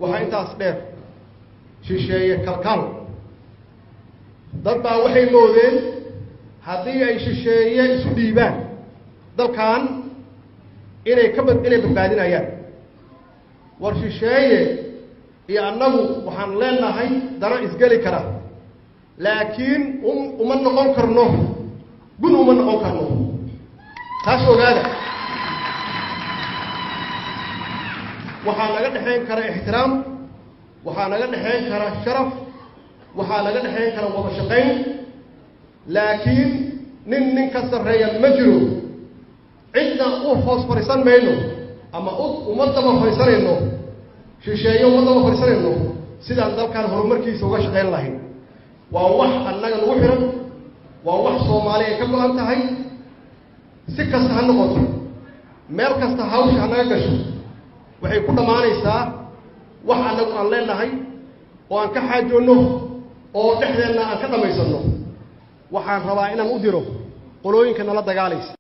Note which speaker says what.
Speaker 1: Waxaa intaas dheer shisheeye kalkaal. Dad baa waxay moodeen haddii ay shisheeye isu dhiibaan dalkan inay ka bad inay badbaadinayaan. War shisheeye iyo annagu waxaan leenahay dana isgeli kara, laakiin uma noqon karno gun, uma noqon karno. Taas ogaada. Waxaa naga dhexayn kara ixtiraam, waxaa naga dhexayn kara sharaf, waxaa naga dhexayn kara wada shaqayn, laakiin nin nin ka sarreeya ma jiro. Cidna u hoos fadhiisan mayno ama uma daba fadhiisanayno shisheeye, uma daba fadhiisanayno sidaan dalkan horumarkiisa uga shaqayn lahayn. Waa wax annaga nagu xihan, waa wax Soomaali ay ka go-an tahay. Si kasta ha noqoto, meel kasta hawsha ha naga gasho, waxay ku dhammaanaysaa wax annagu aan leenahay oo aan ka xaajoonno oo dhexdeenna aan ka dhammaysanno. Waxaan rabaa inaan u diro qolooyinka nala dagaalaysa.